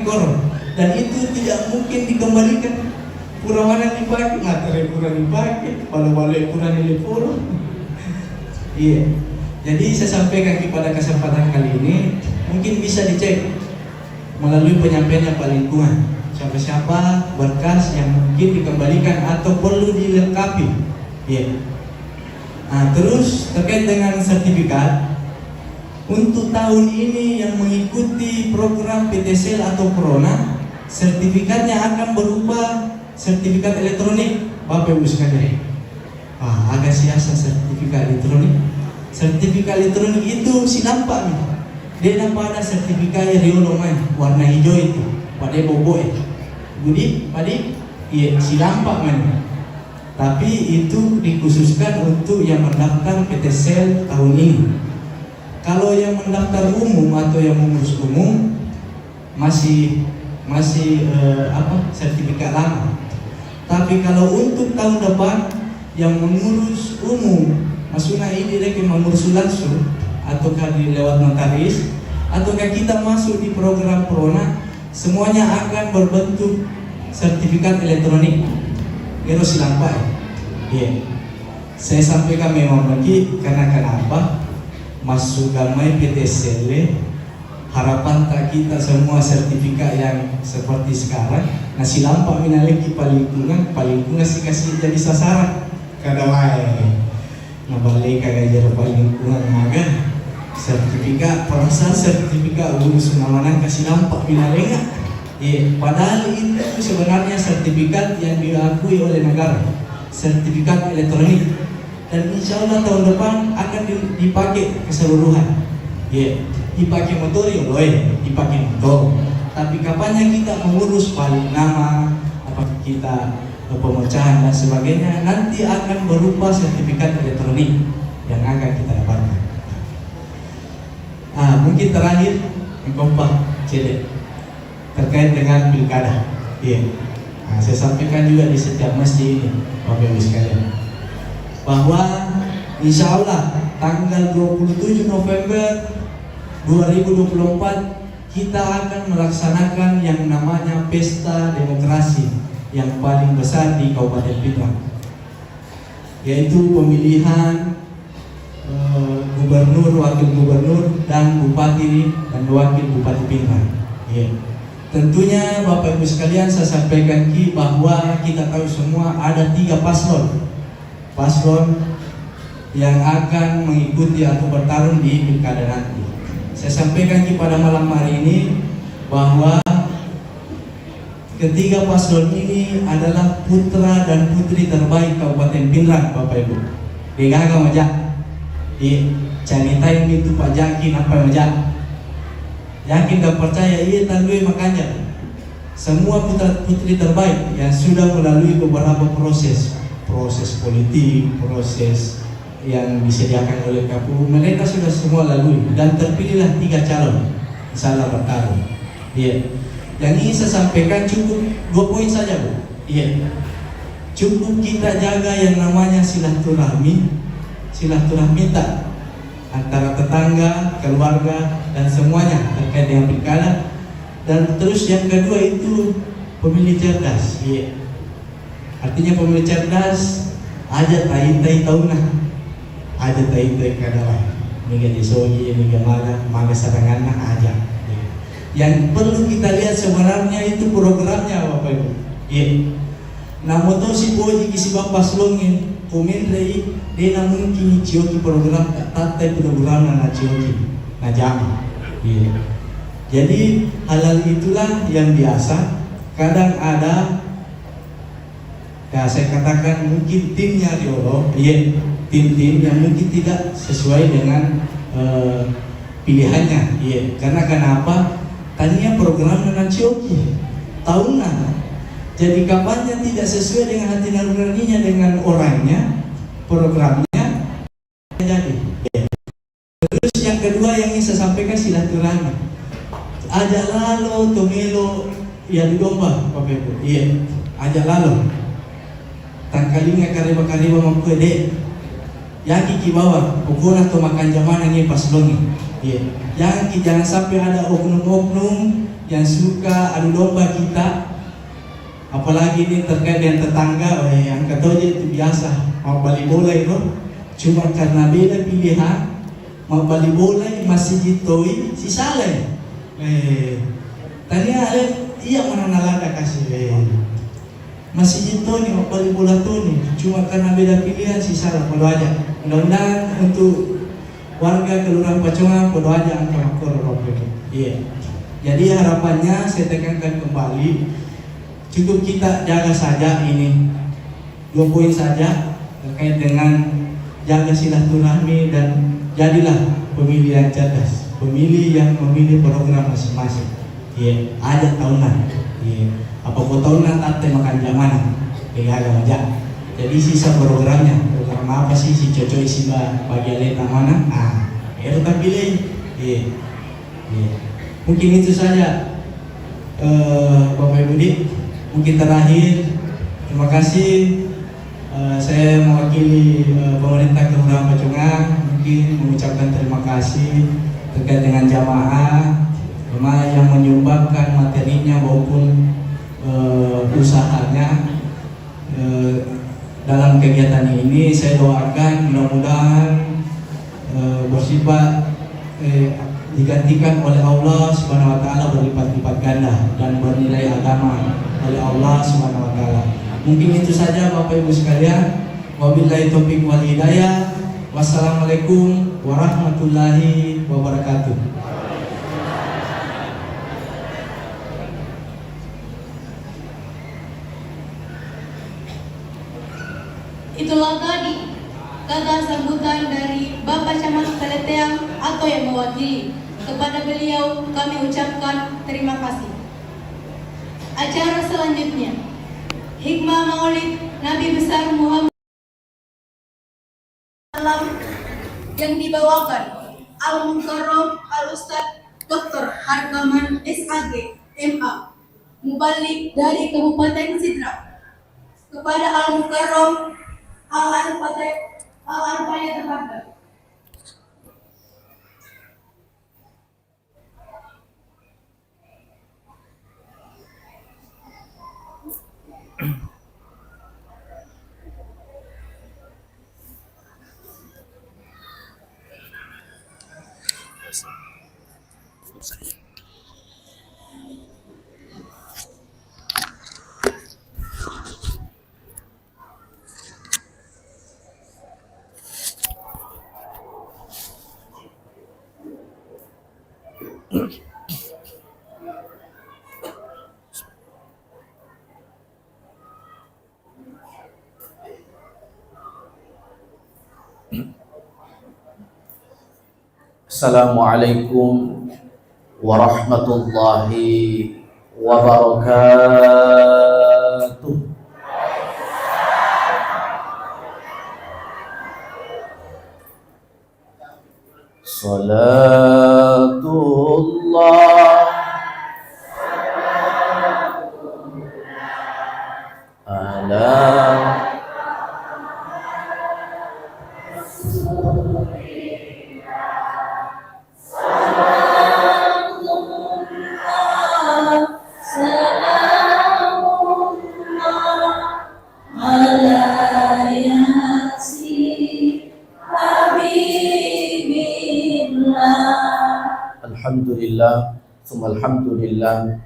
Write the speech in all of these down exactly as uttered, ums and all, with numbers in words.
koron, dan itu tidak mungkin dikembalikan. Pura mana dipakai, materi pura dipakai, balo-balo pura nilai pura. Iya. Jadi saya sampaikan pada kesempatan kali ini, mungkin bisa dicek melalui penyampaiannya Pak Lingkungan. Siapa-siapa berkas yang mungkin dikembalikan atau perlu dilengkapi. Iya. Nah, terus terkait dengan sertifikat, untuk tahun ini yang mengikuti program P T S L atau Corona, sertifikatnya akan berupa sertifikat elektronik, Bapak Ibu sekalian. Ah, aga siasa sertifikat elektronik. Sertifikat elektronik itu silampa mi. Dia nampak ada sertifikat riolo mai, warna hijau itu, pada bobo itu. Budi, padi, iya, silampa mai. Tapi itu dikhususkan untuk yang mendaftar P T S L tahun ini. Kalau yang mendaftar umum atau yang mengurus umum, masih, masih, eh, apa, sertifikat lama. Tapi kalau untuk tahun depan, yang mengurus umum, maksudnya ini mereka mengurus langsung, ataukah di lewat notaris, ataukah kita masuk di program Corona, semuanya akan berbentuk sertifikat elektronik. Ero silampa, ya. Iya. Saya sampaikan memang lagi, karena kenapa? Masuk damai P T S L, harapan tak kita semua sertifikat yang seperti sekarang, nah, silampa minaleki Pak Lingkungan, Pak Lingkungan sih kasih jadi sasaran. Kada wae. Nabaleka gajah Pak Lingkungan maga sertifikat, perasaan sertifikat lulus mengamankan silampa minalenga. Iya, padahal itu sebenarnya sertifikat yang diakui oleh negara, sertifikat elektronik. Dan insya Allah tahun depan akan di- dipakai keseluruhan. Iya, dipakai motor ya loe, dipakai motor. Tapi kapannya kita mengurus balik nama, apa kita pemecahan dan sebagainya, nanti akan berupa sertifikat elektronik yang akan kita dapatkan. Ah, mungkin terakhir, yang keempat, cedek, terkait dengan pilkada. Iya. Ah, saya sampaikan juga di setiap masjid ini, Bapak Ibu sekalian, bahwa insya Allah tanggal dua puluh tujuh November dua ribu dua puluh empat kita akan melaksanakan yang namanya pesta demokrasi yang paling besar di Kabupaten Pinrang, yaitu pemilihan, eh, gubernur, wakil gubernur, dan bupati dan wakil bupati Pinrang. Iya. Tentunya Bapak Ibu sekalian, saya sampaikan ki bahwa kita tahu semua ada tiga paslon. Paslon yang akan mengikuti atau bertarung di pilkada nanti. Saya sampaikan ki pada malam hari ini bahwa ketiga paslon ini adalah putra dan putri terbaik Kabupaten Pinrang, Bapak Ibu. Degaga maja. Iya, caritai itu Pak Jaki, napa maja. Yakin dan percaya, iya, tandui makanya. Semua putra putri terbaik yang sudah melalui beberapa proses, proses politik, proses yang disediakan oleh K P U, mereka sudah semua lalui dan terpilihlah tiga calon, insya Allah bertarung. Iya. Yang ingin saya sampaikan cukup dua poin saja, Bu. Iya. Cukup kita jaga yang namanya silaturahmi, silaturahmi tak antara tetangga, keluarga, dan semuanya terkait dengan pilkada. Dan terus yang kedua itu pemilih cerdas. Iya. Artinya pemilih cerdas, aja taitai tauna. Aja taitai kada wae. Niga disogi, niga maga, maga saranganna aja. Yang perlu kita lihat sebenarnya itu programnya, Bapak Ibu. Iya. Namo to sipoji ki sibawa paslongnge, ko menrei, de na mungkin cioki program, tattai program na cioki, na jama. Iya. Jadi hal-hal itulah yang biasa kadang ada, ya, saya katakan mungkin timnya riolo, iya, tim-tim yang mungkin tidak sesuai dengan, eh, pilihannya, iya. Karena kenapa? Tania program dengan Cioki. Tauna. Jadi kapannya tidak sesuai dengan hati nuraninya, dengan orangnya, programnya jadi. Iya. Terus yang kedua yang ingin saya sampaikan, silaturahmi. Aja lalo tomelo ya di domba, Bapak Ibu. Iya, aja lalo. Tangkalinga kareba-kareba mampu de. Yaki ki bawang, pokona to makanja maneng e paslongi. Iya. Yaki jangan sampai ada oknum-oknum yang suka adu domba kita. Apalagi ini terkait dengan tetangga, eh, yang katoje itu biasa mau bali bola itu. Cuma karena beda pilihan, mau bali bola masih jitoi si salai. Eh, tania, eh, iya mana nalada kasih, eh. Masih jitoni, mabbali bola toni, cuma karena beda pilihan si salah, podo aja. Mudah-mudahan untuk warga Kelurahan Pacongang, podo aja angka makkoro Bapak Ibu. Iya. Jadi harapannya saya tekankan kembali, cukup kita jaga saja ini dua poin saja terkait dengan jaga silaturahmi dan jadilah pemilih yang cerdas, pemilih yang memilih program masing-masing. Iya, aja taunna. Iya, apa ko taunna tatte makan jamana. Iya, aja. Jadi sisa programnya, program apa sih si cocok isi ba bagi alena mana? Ah, itu tapi lei. Iya. Iya. Mungkin itu saja, eh, Bapak Ibu di. Mungkin terakhir, terima kasih. Eh, saya mewakili, eh, pemerintah Kelurahan Pacongang, mungkin mengucapkan terima kasih terkait dengan jamaah, jamaah yang menyumbangkan materinya maupun, eh, usahanya, eh, dalam kegiatan ini. Saya doakan mudah-mudahan, eh, bersifat, eh, digantikan oleh Allah Subhanahu wa Ta'ala berlipat-lipat ganda dan bernilai agama oleh Allah Subhanahu wa Ta'ala. Mungkin itu saja, Bapak Ibu sekalian. Wabillahi taufiq wal hidayah. Wassalamualaikum warahmatullahi wabarakatuh. Itulah tadi kata sambutan dari Bapak Camat Paleteang atau yang mewakili. Kepada beliau kami ucapkan terima kasih. Acara selanjutnya, Hikmah Maulid Nabi Besar Muhammad yang dibawakan Al Mukarram Al Ustadz Doktor Harkaman S A G M A, Muballig dari Kabupaten Sidrap, kepada Al Mukarram Al Arfate Al Arfaya Tafadhal. Assalamualaikum warahmatullahi wabarakatuh. Salatullah ala Alhamdulillah, tsumma alhamdulillah.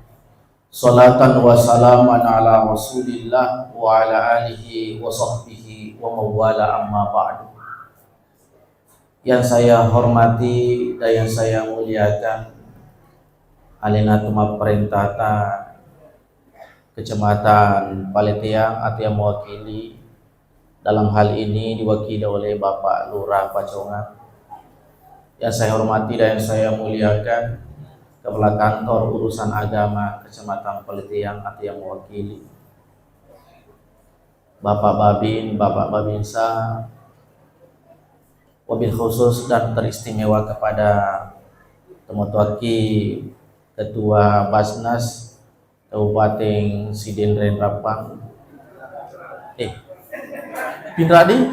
Salatan wa salaman ala Rasulillah wa ala alihi wa sahbihi wa mawala, amma ba'du. Yang saya hormati dan yang saya muliakan, alena tu mapparentata Kecamatan Paleteang atau yang mewakili, dalam hal ini diwakili oleh Bapak Lurah Pacongang. Yang saya hormati dan yang saya muliakan, Kepala Kantor Urusan Agama Kecamatan Paleteang atau yang mewakili, Bapak Babin, Bapak Babinsa, wabil khusus dan teristimewa kepada temotoaki Ketua Basnas Kabupaten Sidenreng Rappang. Eh, Pinradi?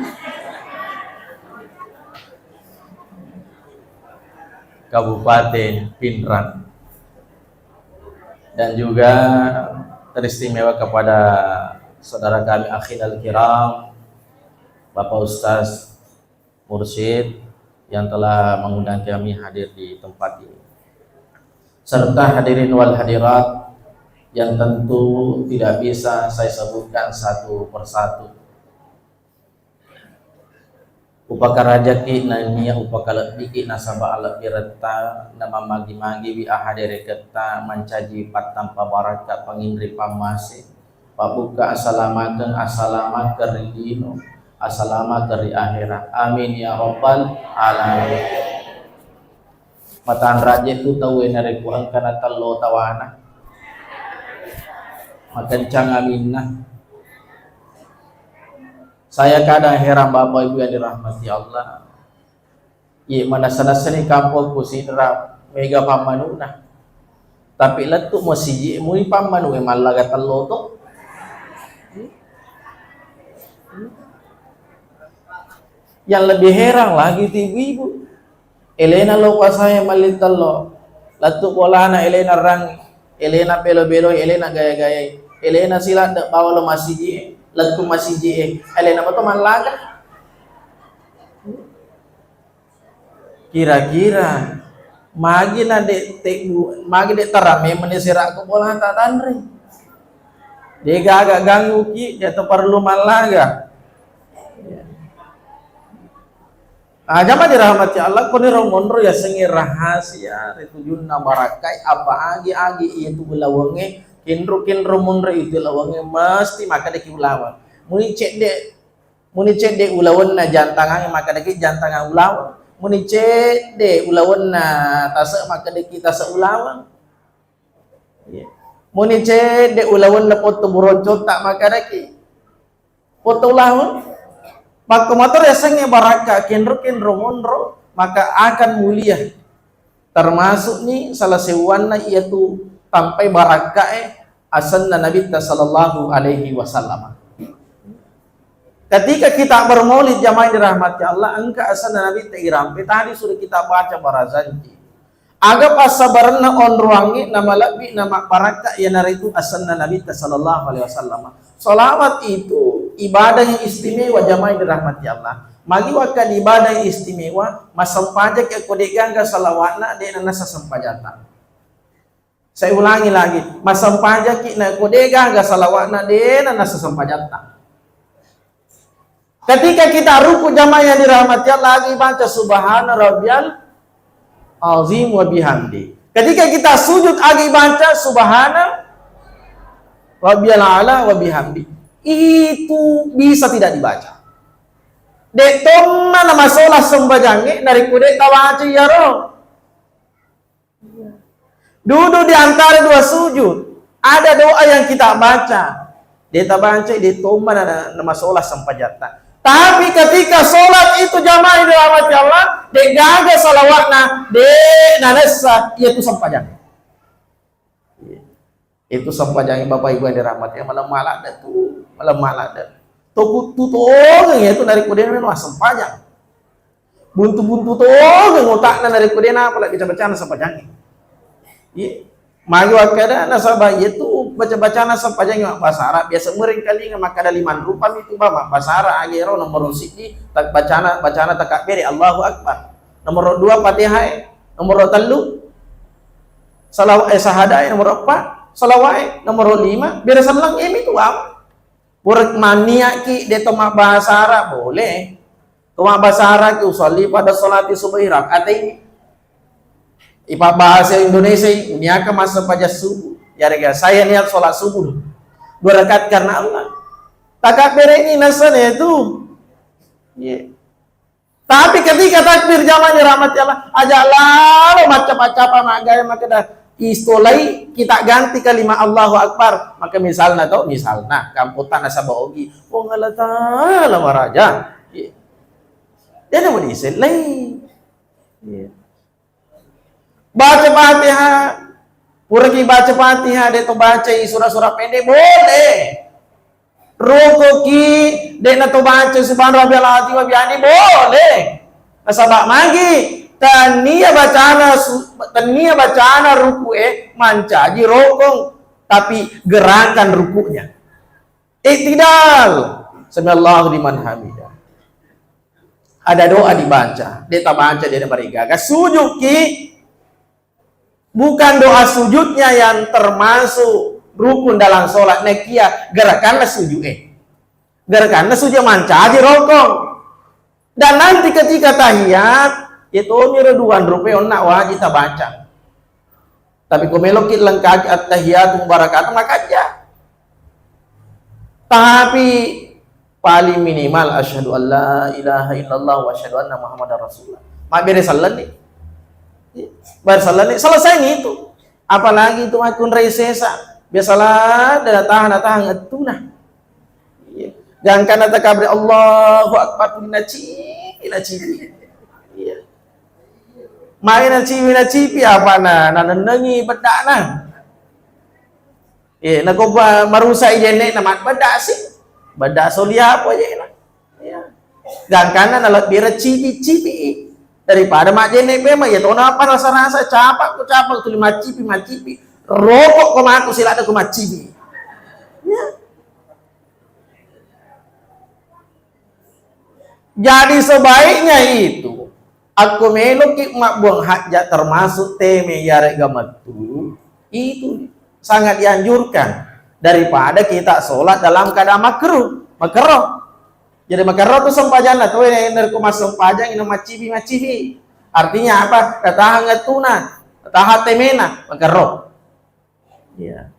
Kabupaten Pinrang, dan juga teristimewa kepada saudara kami, akhinal kiram, Bapak Ustaz Mursyid, yang telah mengundang kami hadir di tempat ini, serta hadirin wal hadirat yang tentu tidak bisa saya sebutkan satu persatu. Upakarajaki nennia upakalebbiki nasaba alebbiretta, namammagi-magiwi ahadereketta mancaji pattampa barakka, panginri pammase, pabbuka asalamakeng, asalamakeng ri lino, asalamakeng ri ahera. Amin ya rabbal alamin. Matanraje tu tauwe narekko engka natello tawana. Makencang aminna. Saya kadang heran, Bapak Ibu yang dirahmati Allah. Iye, manassa-nassani kampong ku sidra mega pammanu'na. Tapi lettu masiji mui pammanu e mallaga tello to. Yang lebih heran lagi tu ibu-ibu. Elena lo pasai malli tello. Lettu bolana elena rangi, elena belo-beloi, elena gaya-gayai, elena siladde bawa lo masiji e, lettu masiji e, elena mato mallaga. Kira-kira magi na de' tegu, magi de' tarame meni sera ko bolata tanre. De' gaga ganggu ki, de' to perlu mallaga. Ah, jamaah dirahmati Allah, koniro monro yasengnge rahasia, ri tujunna barakkai, apa agi-agi iya tu ulawengnge, kinro-kinro monro itu ulawengnge, mesti makkadaki ulaweng. Muni cedde, muni cedde ulawenna jantangangnge, makkadaki jantangang ulaweng. Muni cedde ulawenna tase, makkadaki tase ulaweng. Iya. Muni cedde ulawenna potto buroncotta, makkadaki potto ulaweng. Makko mato riasengnge barakka kenro-kenro monro, maka akan mulia. Termasukni salah seuwanna iyatu tampai barakkae asenna Nabitta sallallahu alaihi wasallam. Ketika kita bermaulid, jamaah yang dirahmati Allah, engka asenna Nabitta irampe, tadi sudah kita baca barazanji. Aga passabarenna onroangnge namalebbi namabbarakka iyanaritu asenna Nabitta sallallahu alaihi wasallam. Salawat itu ibadah yang istimewa, jamaah yang dirahmati Allah. Magi wakkali ibadah yang istimewa, massempajaki ko de'gaga salawatna, de' nanassa sempajatta. Saya ulangi lagi, massempajaki na ko de'gaga salawatna, de' nanassa sempajatta. Ketika kita ruku, jamaah yang dirahmati Allah, agi baca subhana rabbiyal azim wa bihamdi. Ketika kita sujud, agi baca subhana rabbiyal ala wa bihamdi. Itu bisa tidak dibaca. De' tomma namasola sembajangnge narekko de' tabaca iyaro. Duduk di antara dua sujud, ada doa yang kita baca. De' tabaca, de' tomma na, na, namasola sempajatta. Tapi ketika sholat itu, jamaah yang dirahmati Allah, de' gaga salawatna, de' nanessa, iya tu sempajang. Itu sempajangnge Bapak Ibu yang dirahmati, malam malam dah tu, malam malam dah. Toku tu tongeng ya tu narekko de' nala sempajang. Buntu-buntu tongeng otakna narekko de' nala baca-bacana sempajangnge. Iya. Magi wakkeda nasaba iya tu baca-bacana sempajangnge mabbahasa Arab, biasa mureng kalinga makkeda lima rupa mi tu ba mabbahasa Arab, agero nomor siddi tak bacana, bacana takabbere Allahu Akbar. Nomor dua Fatihah e, nomor tellu salawa-, eh, sahada e, nomor empat salawa e, nomor lima bere selleng e mi tu ba. Pura manniaki de' to mabbahasa Arab, boleh. To mabbahasa Arab ki, usalli pada sholati subhi rakaatain. Ipabbahasa Indonesia i, niaka massempajang subuh. Yarega saya niat sholat subuh dua rakaat karena Allah. Takabbereni nasana itu. Iya. Tapi ketika takbir, jamaah dirahmati Allah, aja lalo maccapa-capa maggaya makkeda, istolai kita ganti kalimat Allahu Akbar. Maka misalna to, misalna, kamputta nasaba ogi, Puang Allah Ta'ala maraja. Iya. Dia mau diselai. Iya. Baca Fatihah. Puraki baca Fatihah, de' to bacai sura-sura pendek, boleh. Rukuki, de' na to baca subhana rabbiyal azim wa bihamdi, boleh. Nasaba magi, Tania bacana su-, tania bacana ruku'e mancaji rokong, tapi gerakan ruku'nya. I'tidal. Samiallahu liman hamidah. Ada doa dibaca, de' tabaca de' namarigaga. Sujudki, bukan doa sujudnya yang termasuk rukun dalam sholat, nakia gerakanna sujud, eh. Gerakanna sujud mancaji rokong. Dan nanti ketika tahiyat, itu miro dua rupe onna wajib tabaca. Tapi ko meloki lengkaki at-tahiyatu mubarakatu, makanja. Tapi paling minimal asyhadu an la ilaha illallah wa asyhadu anna Muhammadar Rasulullah. Mabbere sallenni. Bar sallenni, selesai itu. Apalagi itu makkunrai sesa. Biasalah, dah tahan, tahan ettuna. Iya. Gangkanna takabri Allahu Akbar, nacipi, nacipi. Iya. Mai nacipi, nacipi, apa na, nanennengi beddana. Eh, nako ba-, marusa i jenne na mat-, bedda si. Bedda soli apa je na. Iya. Gangkanna nalebbi recipi-cipi. Daripada majjenne pema, ya tona apa rasa-rasa, capak ku capak, tuli macipi-macipi. Rokok ko maku silada ku macipi. Ya. Jadi sebaiknya itu, akko meloki mabbuang hajat termasuk teme yarega mettu, itu sangat dianjurkan daripada kita sholat dalam keadaan makruh, makruh. Jadi makerro tu sempajanna tu, eh, narekko massempajang ina macibi-macibi. Artinya apa? Tatahang ettuna, tatahang temena, makerro. Iya.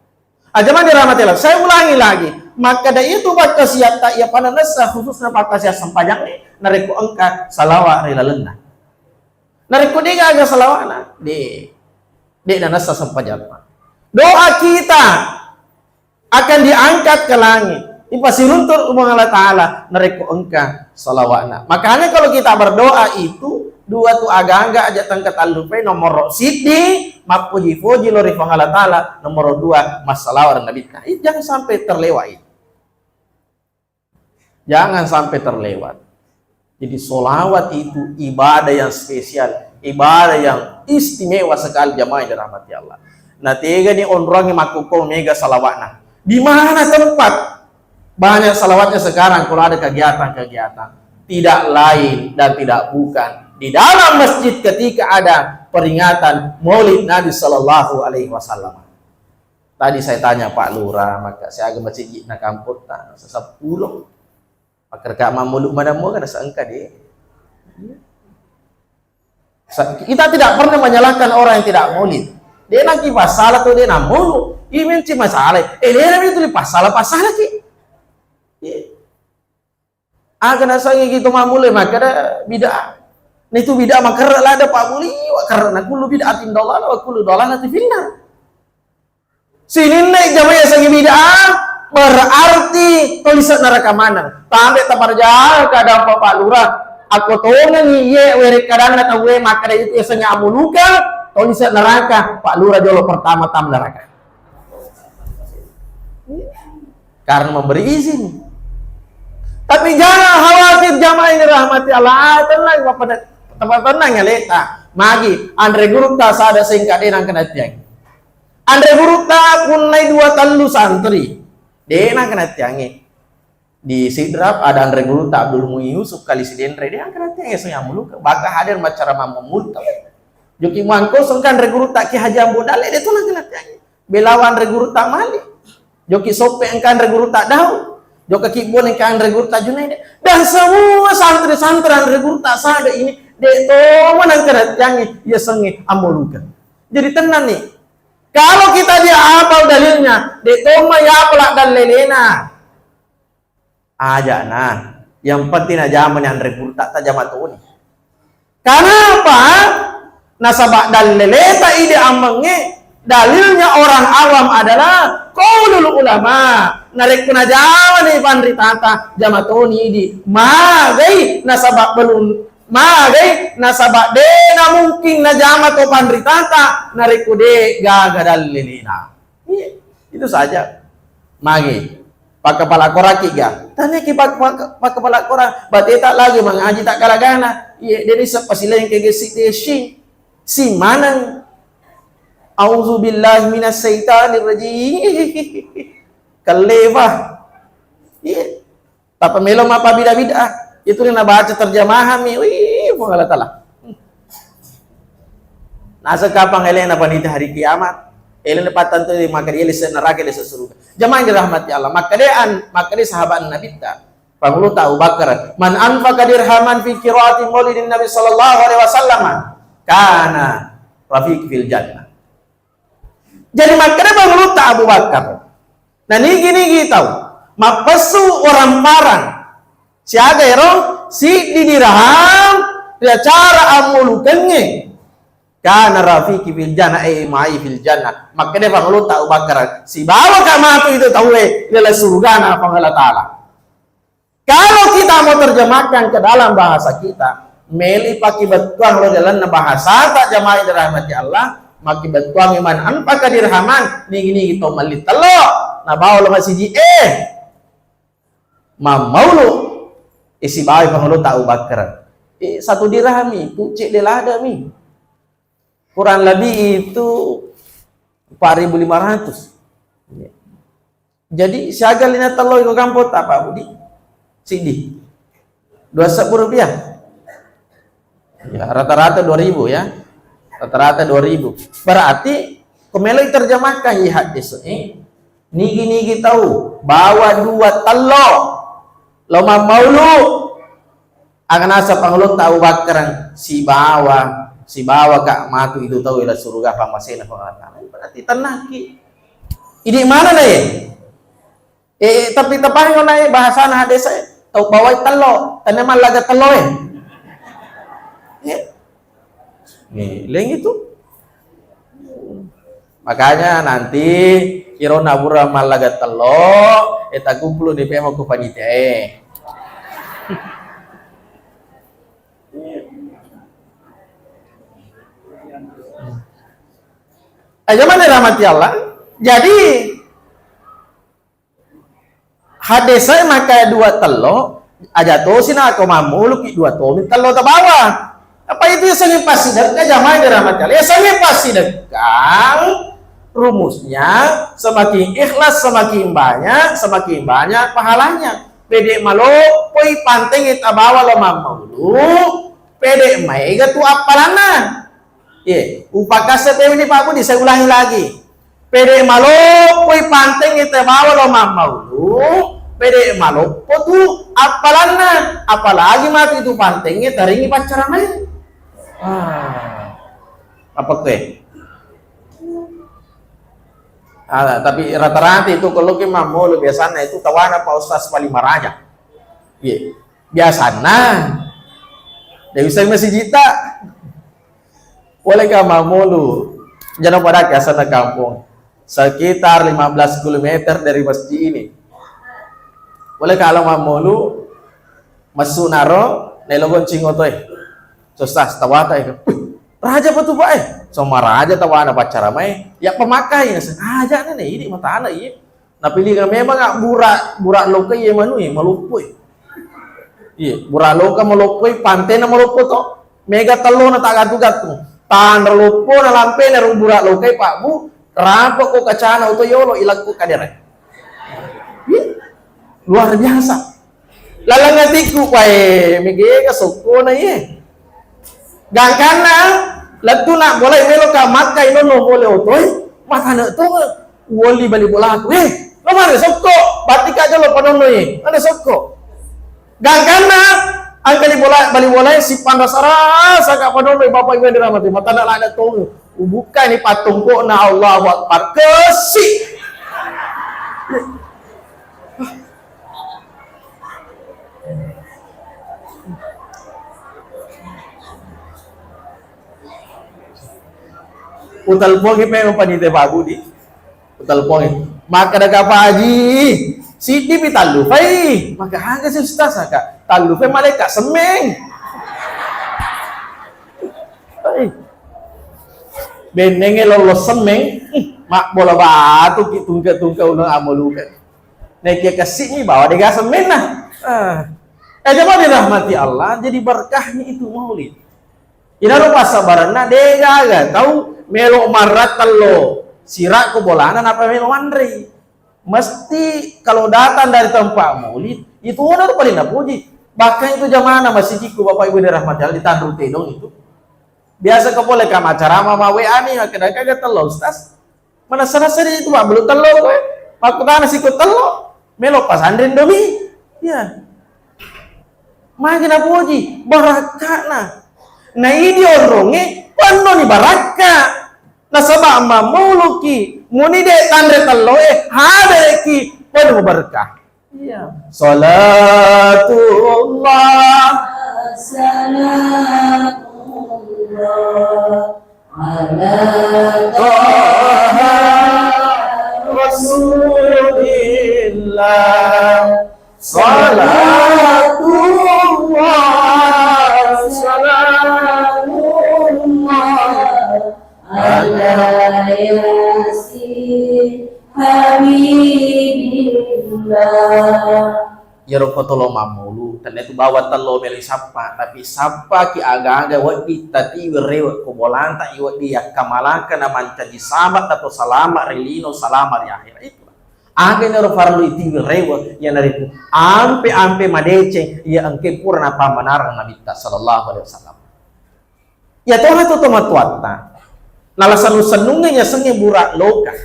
Ajamang dirahmati Allah. Saya ulangi lagi. Makkeda itu pakkasiatta iya pananessa khususna pakkasiat sempajang ni, narekko engka salawa ri lalenna. Narekko de gaga salawana, de, de nanessa sempajang. Doa kita akan diangkat ke langit, dipasiruntu Puang Allah Ta'ala narekko engka salawatna. Makanya kalau kita berdoa itu, dua tu aga-aga aja tengka tallupai, nomor siddi mappuji-puji lo ri Puang Allah Ta'ala, nomor dua massalawa ri Nabitta. Ih, jangan sampai terlewat itu. Jangan sampai terlewat. Jadi, solawat itu ibadah yang spesial, ibadah yang istimewa sekali, jamaah yang dirahmati Allah. Nah, tega ni onrongi makkukko mega salawatna. Di mana tempat banyak salawatnya sekarang kalau ada kegiatan-kegiatan? Tidak lain dan tidak bukan di dalam masjid ketika ada peringatan Maulid Nabi Sallallahu Alaihi Wasallam. Tadi saya tanya Pak Lurah, maka siaga masjid na kamputta, seppulo. Maka reka mammulu madammu kan seengka de. Sa-, kita tidak pernah menyalahkan orang yang tidak maulid. De naki pasala tu de nammulu. Imen ci masalah. Eh, de naki tuli pasala, pasala ki. Iya. Aga nasengngi gitu mammulai makkeda bid'ah. Nitu bid'ah makerre lada pabbuli, wa kerre na kullu bid'atin dalalah wa kullu dalalatin finnar. Sininna jama yasengngi bid'ah berarti tolise neraka maneng. Tambe taparjaga dampa Pak Lurah. Akko tongengi iye werekkadanna tauwe makkeda itu yasengnge ammulukeng, tolise neraka, Pak Lurah jolo pertama tam neraka. Karena memberi izin. Tapi jangan khawatir jamaah yang dirahmati Allah. Ah, tenang, Bapak, Bapak tenang ya, Leta. Magi, anre gurutta sada sengka de nangkena tiang. Anre gurutta punnai dua tallu santri. De nangkena tiange. Di Sidrap ada anre gurutta Abdul Muin Yusuf kali Sidenre. De nangkena tiange, so yang muluka. Baka hadir macara mamulka. Joki muangkosong kan anre gurutta Ki Haji Ambo Dalle, de tu nangkena tiange. Belawa anre gurutta Malik. Joki Soppe engka anre gurutta Daud. Jokka Kibbon engka anre gurutta Junaidi. Dan semua santri-santri anre gurutta sada ini, de to manang kerattiangi yasengnge ammolukeng. Jadi tenang nih. Kalau kita dia apal dalilnya, de to ma ya apal dallelena. Aja nah, yang penting najama ni anre gurutta, tajama toni. Kenapa? Nasaba dalleleta ide ammengnge, dalilnya orang awam adalah qaulul ulama. Narekko najama ni panritata, jama toni idi. Magai nasaba belum, magai nasaba de na mungkin najama to panritata narekko de gaga dallelena. Iya, itu saja. Magi. Pakkapala koraki ga? Tania ki pak-, pak-, pakkapala korang. Bateta lagi mangaji tak galagana. Iye, deni seppa silengke gesi desi. Si maneng. Auzubillahi minasyaitonirrajim. Kalleva. Iye. Tapi melo mapabida-bida. Itu ni nabaca terjemahan mi. Wih, Puang Allah Ta'ala. Naseng kapang elena panitia hari kiamat. Elena pattantu di maka dia lise neraka, lise surga. Jamaah yang dirahmati Allah. Maka dia an-, maka dia sahabat Nabi ta. Pangulu ta Abu Bakar. "Man anfaqa dirhaman fi qiraati maulidin Nabi sallallahu alaihi wasallam kana rafiq fil jannah." Jadi makkeda pangulutta Abu Bakar, nanigi-nigi tau mappessu orang parang siaga ero siddi dirham ri acara ammulukengnge, kana rafiqi fil jannah, eh, mai fil jannah. Makkeda pangulutta Abu Bakar, sibawa ka matu itu tauwe ri laleng surgana Puang Allah Ta'ala. Kalau kita mau terjemahkan ke dalam bahasa kita, meli pakibettuang lo dalam bahasa tak, jamaah yang dirahmati Allah, makibettuang iman anfaqa dirhaman, nigi-nigi to melli tello, nabawa lo masiji, eh, mammaulu, isi bawai pangulu tau bakkara. Eh, satu dirham itu cek de lada mi. Kurang lebih itu empat ribu lima ratus. Jadi, siaga lina tello iko kampong ta, Pak Budi? Siddi. Dua sebbu rupiah. Ya, rata-rata dua ribu ya. Rata-rata dua ribu. Berarti, ko meloi terjemahkan i hadis e, nigi-nigi tau bawa dua tello lo mammaulu. Aga naseng pangulutta Abu Bakar, sibawa, sibawa ka matu itu tau ila suruga pammasena Puang Allah Ta'ala. Berarti tenangki. Idi mana na ye? Eh, tapi tepahengngo na ye bahasana hadis e. Tau bawai tello, tenne mallaga tello e. Eh. Nih, leng itu. Makanya nanti kiro nabura mallaga tello, eh, takumpulu di pemo ku panitia e. Eh, jamaah dirahmati Allah. Jadi, hadis e maka dua tello, aja tosi na ko mammuluki dua tomi tello tabawa. Apa itu yasengnge passidekka, jamaah dirahmati Allah? Yasengnge passidekka, rumusnya semakin ikhlas, semakin banyak, semakin banyak pahalanya. Pede maloppoi pantengnge tabawa lo mammaulu, pede maega tu appalanna. Ye, upakassepe ini Pak Budi, saya ulangi lagi. Pede maloppoi pantengnge tabawa lo mammaulu, pede maloppo tu appalanna, apalagi matu itu pantengnge taringi paccaramae. Ah. Apa kue? Ah, tapi rata-rata itu kalau ke mammolo biasanya itu tawana Pak Ustaz paling maraja. Iya. Biasanya. Dia bisa masih jita. Bolehkah mammolu? Jana pada ke sana kampung. Sekitar lima belas kilometer dari masjid ini. Bolehkah lo mammolu? Masuk naro, nelo goncing otoe. Susah, tawata e. Wih, raja apa tu, Pak, eh? Sama raja tawana pacara mai. Ya pemakai, aja nih, ini matana, iya. Napilinga memang, ah, bura, bura loka iye manu, eh, maloppo, eh. Iya, bura loka maloppo, eh, pantena maloppo to. Mega tellona tak gatu-gatu. Tanra loppo na lampena ru bura loka, eh, Pak Bu, rampok ko kacana oto yolo ilakku kadere. Iya. Luar biasa. Lalang atikku, wae, megega sokkona iye. Gangkanna, lettu na bolai melo ka makka inonno mole otoi, matane tonge, woli bali bolaku, eh, lo mane sokko, batti ka jolo panonno iye, ada sokko. Gangkanna, angkali bola, bali bolai si panrasa-rasa ka panonno, bapak ibu yang dirahmati, matana lada tonge, ubukka ni pattongkona, Allahu Akbar, kesi. Utelpongi pe panitia Pak Budi. Utelpongi. Maka daga Pak Haji, siddi pi tallu fai. Maka haga si Ustaz, maka tallu fai malaika semmeng. Hei. Bennenge lollo semmeng, mabbola batu ki tungke-tungke uleng amoluke. Naik ke kessini bawa dega semenna. Ah. Eh, jamaah dirahmati Allah, jadi berkahnya itu maulid. Inaro passabarenna, degaga tau melo marrattello sira ko bolana napa melo manrei. Mesti kalau datang dari tempat maulid, itu orang paling napuji. Bahkan itu jamaah masjidku, Bapak Ibu dirahmati Allah, di Tanru Tedong itu. Biasa ko pole kama acara ma W A ni, kadang-kadang tello, Ustaz. Manessa-nessa di itu, Pak, belum tello kowe. Makkutana siko tello. Melo pasanre Indomie. Iya. Magi napuji, barakka'na. Na idi onrongnge, pennoni barakka. Nasaba mammauluki, muni de tanre telloe, hadereki, penuh berkah. Iya. Salatullah. Salatullah. Ala Taha Rasulillah. Salatullah, salamullah ala Yasin Habibillah. Iyaro foto lo mammulu, tenna itu bawa tello melo sappa, tapi sappa ki aga-aga wedding tatiwi rewe ko bolanta i wedding yakkamalaka na mancaji sahabat atau salama ri lino, salama ri akhirat. Itu. Aga naro farlu itiwi rewe, iyanaritu ampe-ampe madeceng iya engke pura napammanarang Nabitta sallallahu alaihi wasallam. Iya tona tu tomatoatta. Nala sennu-sennungnge yasengnge bura loka.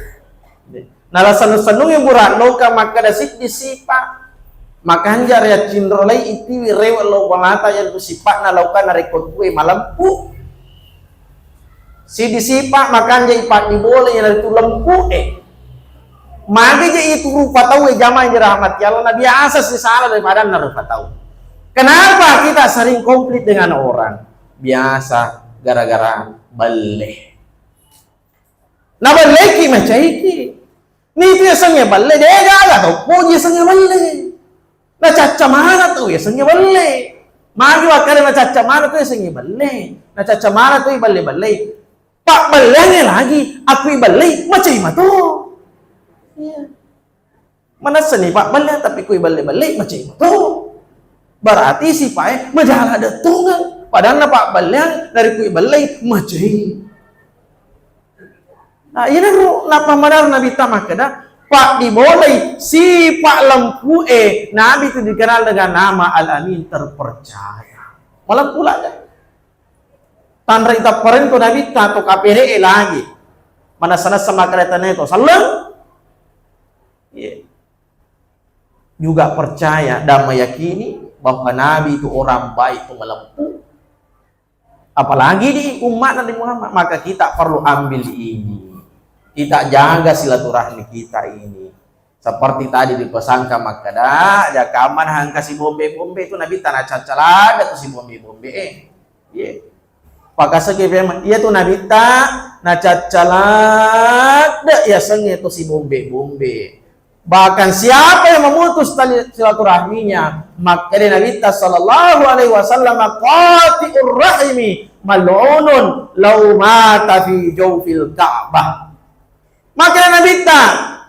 Nala sennu-sennungnge bura loka makkeda siddi sipa. Makanja ri accinrolai itiwi rewe lo bolata iyantu sipa'na loka narekko tue malempu. Siddi sipa makanja ipaddibolai iyanaritu lempu'e. Magi je itu rupa tau e jamaah yang dirahmati Allah, na biasa sisala daripada na rupa tau. Kenapa kita sering konflik dengan orang? Biasa gara-gara belle. Na belleki macaiki. Nitu yasengnge belle, degaga tau poji yasengnge belle. Nacacca mana tau yasengnge belle. Magi wakkeda nacacca mana tau yasengnge belle. Nacacca mana tau ibelle-belle. Pabbelleangnge lagi, akku ibellei macai mato. Iya. Manessani pabbelleang tapi ku ibelle-bellei macai mato. Berarti sipae majala dettungeng. Padanna pabbelleang dari ku ibellei macai. Nah, iyanaro napammanarang Nabitta makkeda, paddibolai sipa lempu'e, Nabi itu dikenal dengan nama Al-Amin, terpercaya. Malempu ladde. Tanre itappareng to Nabitta to kapere'e lagi. Manessa-nessa makkeda tania to selleng. Iya. Juga percaya dan meyakini bahwa Nabi itu orang baik, itu malempu. Apalagi di umatnya Nabi Muhammad, maka kita perlu ambil ini. Kita jaga silaturahmi kita ini. Seperti tadi dipesangka makkeda, jakaman hangka sibombe-bombe itu Nabitta nacacca ladde tu sibombe-bombe e. Iya. Pakaseki pemeng, iya tu Nabitta nacacca ladde yasengnge tu sibombe-bombe. Bahkan siapa yang memutus tali silaturahminya, makkeda Nabitta sallallahu alaihi wasallam, qati'ur rahimi mal'unun lau mata fi jawfil Ka'bah. Makkeda Nabitta,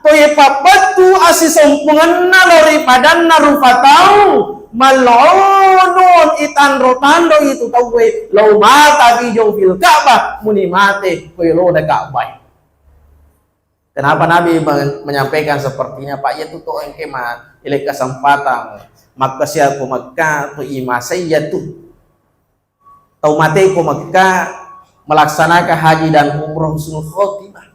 to ye pabbettu assisompungenna lao ri padanna rupa tau, mal'unun, itanro-tanro itu tauwe, lau mata fi jawfil Ka'bah, muni mate ko yolona Ka'bah. Kenapa Nabi men-, menyampaikan sepertinya, Pak? Iya tu to engke ma ile kesempatan makkasiako Mekka tu imasei iya tu. Tau mate ko Mekka melaksanakan haji dan umroh husnul khotimah.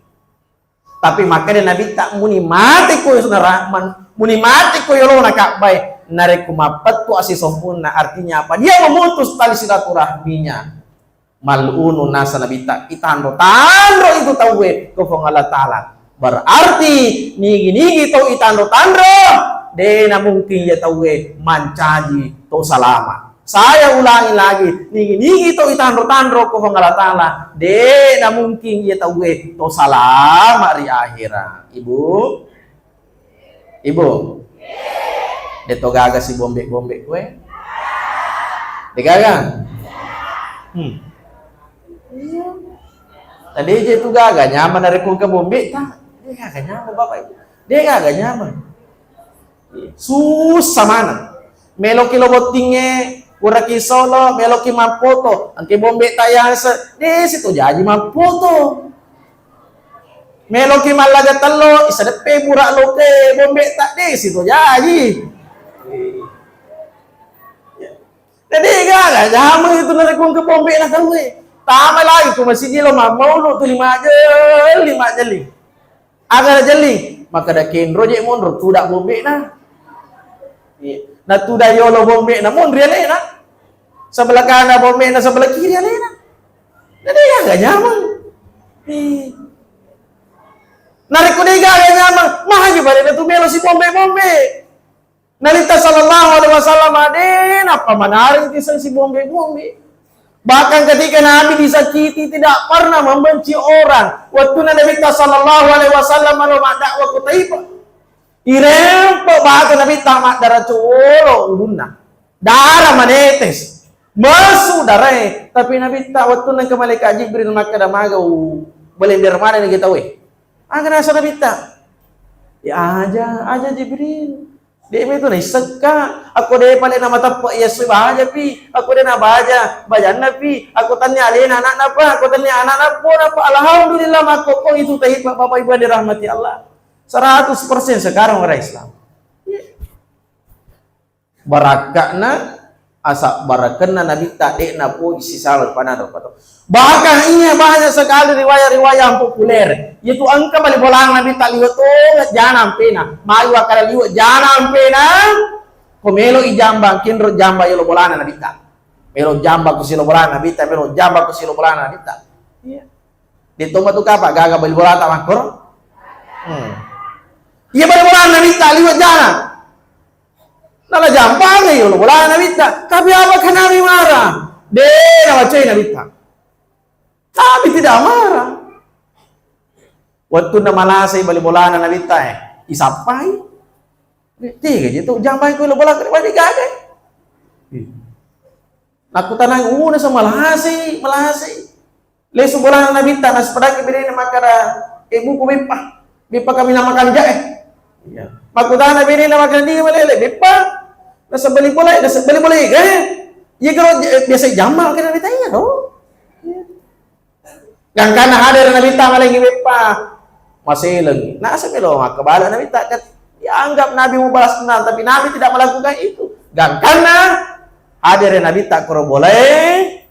Tapi makkeda Nabitta muni mate ko yolona Rahman, muni mate ko yolona Ka'bah, narekko mappettu assisompunna, artinya apa? Dia memutus tali silaturahminya. Mal'unun nasa Nabitta, itanro-tanro itu tauwe ko Puang Allah Ta'ala. Berarti nigi-nigi tau itanro-tanro, de na mungkin iya tauwe mancaji to salama. Saya ulangi lagi, nigi-nigi tau itanro-tanro ko Puang Allah Ta'ala, de na mungkin iya tauwe to salama ri akhirat. Ibu, Ibu, de to gaga sibombe-bombe kue? De gaga? Hmm. Tadi je tu gaga nyaman narekko engka bombe ta? De gaga nyaman Bapak Ibu. De gaga nyaman. Susah maneng. Meloki lo bottingnge, puraki solo, meloki mappoto, engke bombe ta yase, de' si to jaji mappoto. Meloki mallaga tello, isedeppe pura loke bombe ta, de' si to jaji. Jadi gaga jamang itu narekko engka bombe na tauwe. Tama lagi tu masigi lo mammaulu tu lima jel, lima jeli. Aga najelli, makkeda kenro je monro, tuda bombena. Iya. Natuda yolo bombena, monri alena. Sebelah kanan bombena, sebelah kiri alena. Jadi ya gak nyaman. Iya. Narekko de' gaga nyaman, magi barena tu melo si bombe-bombe. Nabitta sallallahu alaihi wasallam de' nappa manareng tiseng si bombe-bombe. Bahkan ketika Nabi disakiti, tidak pernah membenci orang. Waktu Nabitta sallallahu alaihi wasallam lo maddakwah ke Taifah, irempe batu Nabitta maddara colo ulunna. Darah menetes. Mesu darae. Tapi Nabitta waktu nang ke malaikat Jibril makkeda maga u, boleh biar mana nih kita weh. Aga nasa Nabitta? Ya aja, aja Jibril. De' metu naissekka. Akko de' pale namateppe' iya sui baja pi. Akko de' nabaja, bajanna pi. Akko tannia alena anakna pa. Akko tannia anakna po napa. Alhamdulillah, makkokko itu tahipa Bapak Ibu yang dirahmati Allah. Seratus persen sekarang orang Islam. Barakka'na, asabbarakkenna Nabitta de' napoji sisala rupanna rupa to. Bahkan iya banyak sekali riwayat-riwayat yang populer. Yaitu engka bali bolana Nabitta liwe' to jana ampena. Mai wakkada liwe' jana ampena. Ko melo i jamba, kenro jamba yolo bolana Nabitta. Melo jamba ko silo bolana Nabitta, melo jamba ko silo bolana Nabitta. Iya. De' to matu kapa gaga bali bolata makkoro. Hmm. Iya bali bolana Nabitta liwe' jana. Nala jampangngi yolo bolana Nabitta. Tapi apakah Nabi marah? De' nawacai Nabitta. Nabi tidak marah. Waktu na malasai bali bolana Nabitta, eh, isappai. Tega je tu jampai ko yolo bola ke bali gaga. Nakutanang, "Uh, nasa malasai, malasai." Lesu bolana Nabitta, nasipedaki benena makkada, "Eh, muko beppa. Beppa kami namakan jae." Iya. Makkutana benena makkada, "Di malele, beppa?" Nasa bali bola, nasa bali bola, eh. Iya, kalau j-, biasa jamma makkada Nabitta, iya, oh. Iya. Gangkanna hadere Nabitta malengngi beppa, maselengngi. Nasa melo makkabala Nabitta, kat-, dianggap Nabi membalas dendam, tapi Nabi tidak melakukan itu. Gangkanna hadere Nabitta koro bolae,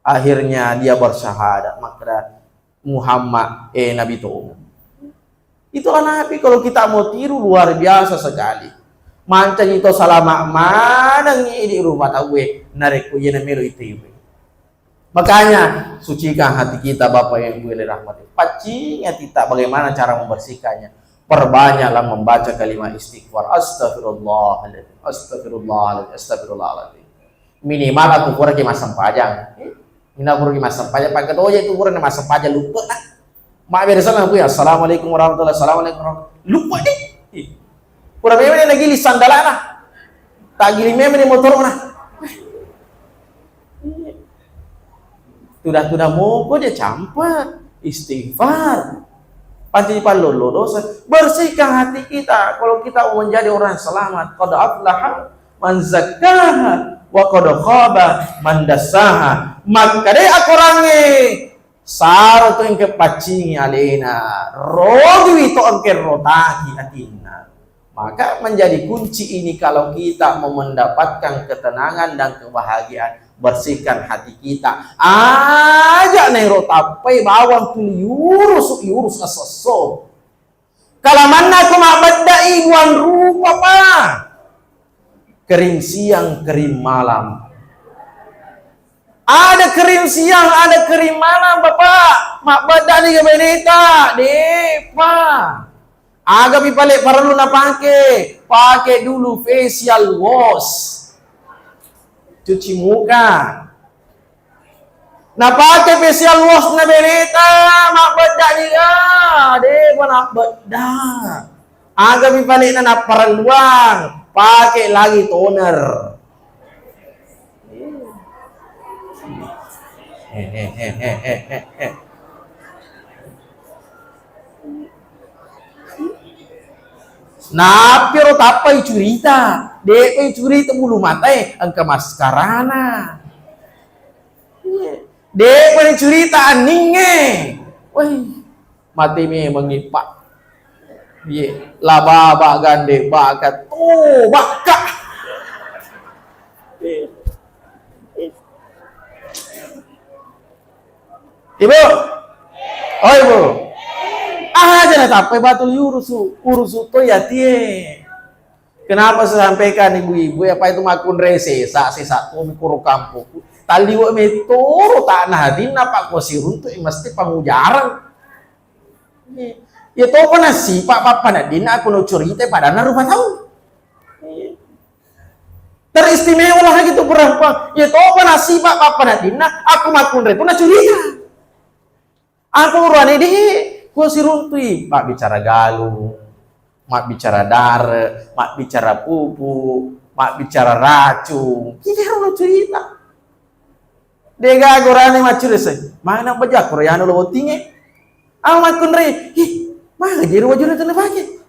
akhirnya dia bersyahadat, makkeda Muhammad, eh, Nabi Tongeng. Itulah Nabi, kalau kita mau tiru, luar biasa sekali. Mancaji to salama manengngi idi rumah tauwe, narekko iyana melo itiru. Makanya, sucikan hati kita, Bapak Ibu yang dirahmati. Paccingi hati kita, bagaimana cara membersihkannya? Perbanyaklah membaca kalimat istighfar. Astagfirullahaladzim, astagfirullahaladzim, astagfirullahaladzim. Minimal aku kurang ki massempajang. Minimal kurang ki massempajang. Pakai toja itu kurang massempajang, lupa. Mabbere sana aku ya, "Assalamualaikum warahmatullahi, assalamualaikum warahmatullahi." Lupa deh. Pura memang dia nagili sandalana. Tak gili memang di motorna. Tuda-tuda moko je campa, istighfar. Pasti pallolo dosa. Bersihkan hati kita. Kalau kita mau menjadi orang yang selamat, qad aflaha man zakkaha wa qad khaba man dassaha. Maka deh akorangnge Saro tu engke paccingi alena, rogiwi to engke rotaki atinna. Maka menjadi kunci ini, kalau kita mau mendapatkan ketenangan dan kebahagiaan, bersihkan hati kita. Aja nero tappai bawang tu liurus, liurus asesso. Kalamanna ko mabbedda'i duang rupa, Pa. Kering siang, kering malam. Ada kering siang, ada kering malam, Bapak. Mabbedda ni beneta, de'pa. Aga pi pale parellu napake? Pake dulu facial wash. Cuci muka. Napake facial wash na beneta, mabbedda ni ga? De'pa nabbedda. Aga pi palena napparelluang? Pake lagi toner. Nappiro tappai curita, de'pa curita bulu matae, engka maskarana. Iya. De'pa curita anningnge. Woi, mate memengngi, Pak. Iye, la baba gande baka to bakka. Ibu. Oh, Ibu. Aja na tappai batu liurusu, urusu to yatie. Kenapa saya sampaikan ibu-ibu, apa itu makkunrai sesa, sesa to kuro kampungku. Taliwe metoro tak nadinna pak ko siruntu mesti pangujarang. Ya to pernah sih pak papa nadinna aku no curita padahal rupa tahu. Teristimewa lagi tu perempuan. Ya to pernah sih pak papa nadinna aku makkunrai pun curita. Aku urane di, ku siruntui, mabbicara galung, mabbicara dare, mabbicara pupu, mabbicara racung. Kira lo cerita. Dega gorane maccurese. Mana baja Koreano lo bottinge. Awa makkunrai, ih, mana jero wajuna tu napake.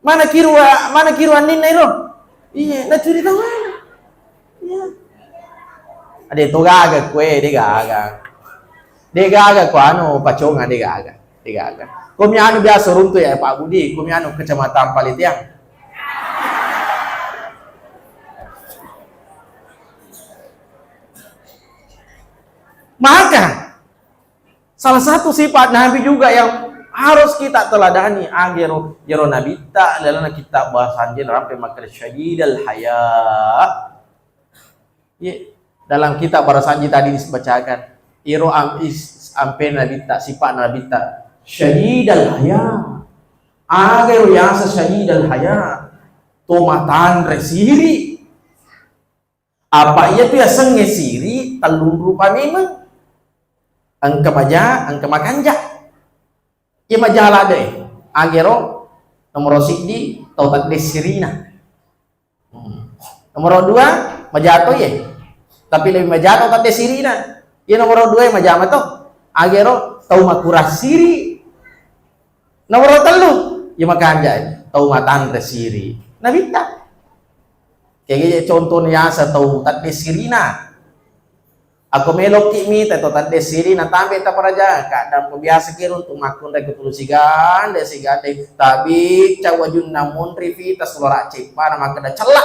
Mana kiru, mana kiru anninna iro? Iya, na curita mana? Iya. Ade to gaga kue, de gaga. De gaga ko anu paconga de gaga. De gaga. Komi anu biasa runtu ya Pak Budi, komi anu kecamatan Palitiang. Maka salah satu sifat Nabi juga yang harus kita teladani, agero jero Nabitta dalam kitab bahasa Anjil rampe makkeda syadidal haya. Ye, dalam kitab bahasa Anjil tadi dibacakan, iro am, is, ampe Nabitta, sifat Nabitta syadidal haya. Agero yasa syadidal haya, to matanre siri. Apa iya tu yasengnge siri tellung rupa memang. Engka maja, engka makanja. Iya maja ladde, agero nomoro siddi tau tedde sirina. Hmm. Nomoro dua maja to iye. Tapi lebih maja tau tedde sirina. Iya nomoro dua majama to. Agero tau makurang siri. Nomoro tellu, iya makanja, tau matanre siri. Nabitta. Kege contoh niasa tau tedde sirina. Ako meloki mita to tedde sirina tambe taparaja, kadang biasa kiro tu makkunrai ke tulu sigande, sigande, tabi cawajunna munri fita suara ceppana makkeda cella.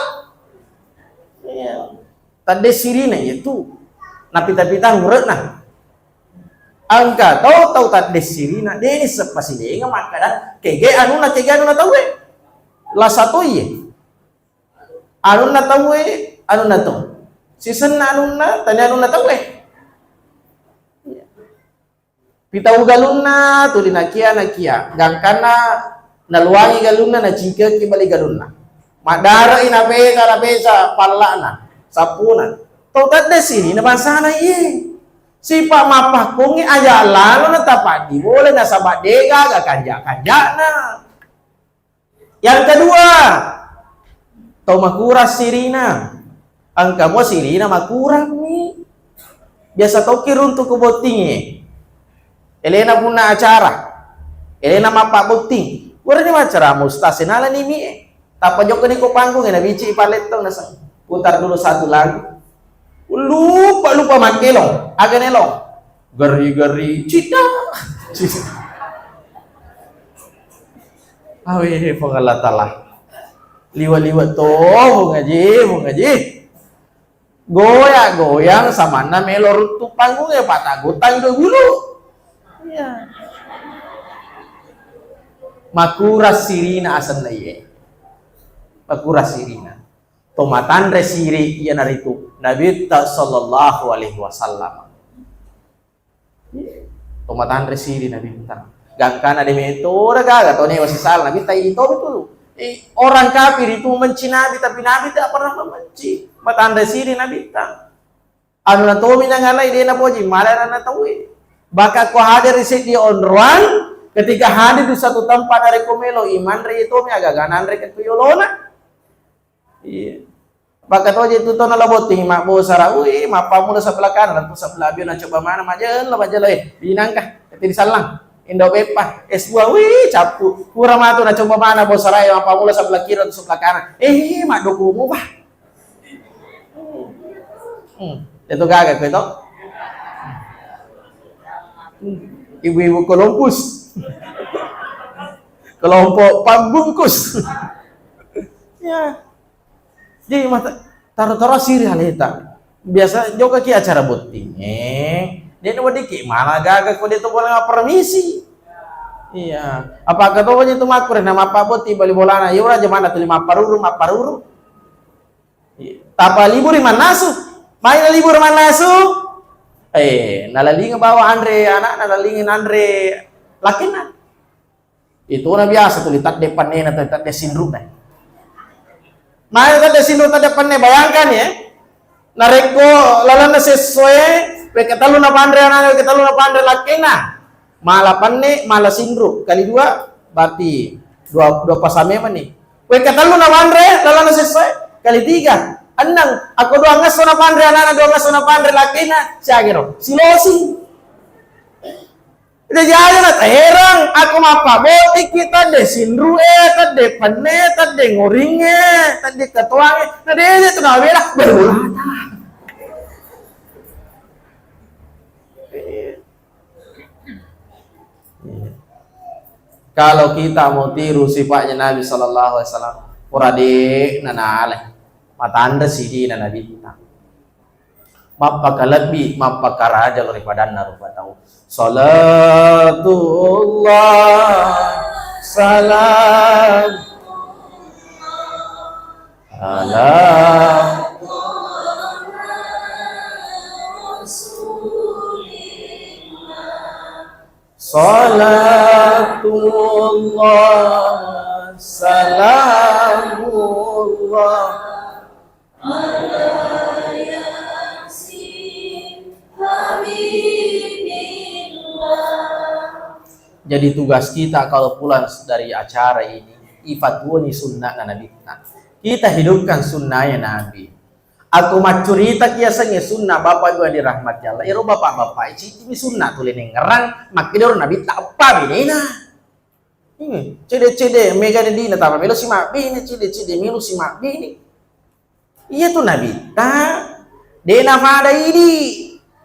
Iya. Tedde sirina iya tu. Napita-pita hurekna. Engka to tau tedde sirina, deni seppa sidenga makkeda kege anuna, kege anuna tauwe. Lasa to iye. Anunna tauwe, anunna to. Sisenna anunna, tania anunna tauwe. Pitau galunna tuli nakia nakia, gangkanna naluangi galunna, nacikeki bali galunna. Maddarei napesa napesa palla'na, sappuna. Tau tedde sirina bangsana iye. Sipa mappakkongngi aja lalo natapaddi bole nasaba degaga kanja-kanjana. Yang kedua, tau makurang sirina. Engka mo sirina makurangmi. Biasa tokki runtu ku bottingnge. Elena punna acara. Elena mappabbotting. Purani macara mo ustaz senala ni mi e. Tappa jokkani ko panggung e nabici palettong naseng. Putar dulu satu lagu. Lupa-lupa makkelong. Aga nelong. Geri-geri, cita. Cita. Awe, Puang Allah Ta'ala. Liwa-liwa to, Bung Haji, Bung Haji. Goyang-goyang samanna melo ruttu panggung ya, patagutang dua bulu. Iya. Makura sirina asenna iye. Makura sirina. To matanre siri iyanaritu Nabitta sallallahu alaihi wasallam. To matanre siri Nabitta. Gangkana de metoro gaga to newa sisala Nabitta ito betul. Eh, orang kafir itu membenci Nabi tapi Nabi tidak pernah membenci. Matanre siri Nabitta. Anu natomi nangalai de napoji mala na tauwe. Bahkan ko hadir di sini onroan ketika hadir di satu tempat dari komelo iman re tomi agaga nanre ke tuyolona. Iya. Pakatoje tu tona labotting mabbosa raui, mappammula sebelah kanan atau sebelah biu na coba mana majella majella eh binangka kati disallang. Indo Beppa, S dua, wih, cappu. Pura matu nacoba mana bosarae, mappammula sebelah kiri atau sebelah kanan. Eh, maddokomu, bah. Hmm. Itu gaga ko itu. Hmm. Ibu-ibu kolompus. Kelompok pembungkus. Ya. Jadi mata taro-taro siri haleta. Biasa jokaki acara botting. Eh, dia nu wadiki mana gaga ko dia tu boleh permisi. Iya. Apa kata tu makkur nama apa botting bali bolana. Ya ora jamana tuli mapparuru, mapparuru. Iya. Tapa liburi mannasu. Main libur mannasu. Eh, nalalinga bawa anre anak, nalalinga anre lakinna. Itu na biasa tuli tadde pannena, tadde sinru na. Mane tadde sinru, tadde panne, bayangkan ya. Narekko lalenna sessoe, wekka tellu napanre anana, wekka tellu napanre lakkena. Mala panne, mala sinru, kali dua, berarti dua, dua pasame mani. Wekka tellu napanre lalenna sessoe, kali tiga, enneng. Ako dua ngesso napanre anana, dua ngesso napanre lakkena, siagero, silosi. Jaji aja na taherang, aku mappabotiki tadde sinru e, tadde penne, tadde ngoring e, tadde katoang e, na dede tu nawela berulata. Kalau kita mau tiru sifatnya Nabi sallallahu alaihi wasallam, pura de na nale, matanre sidina Nabitta. Mappakalebbi, mappakaraja lao ri padanna rupa tau. Salatullah, salam ala Salatullah, salamullah. Jadi tugas kita kalau pulang dari acara ini, ifatuoni sunnah Nabitta. Kita hidupkan sunnahnya Nabi. Aku maccurita ki yasengnge sunnah, Bapak Ibu yang dirahmati Allah. Ero bapak-bapak, citimi sunnah tuli nengngerang, makkedaro Nabitta eppa benena. Hmm, cede-cede mega dina tama melo si mabbene, cede-cede melo si mabbene. Iya tu Nabitta, de napada idi.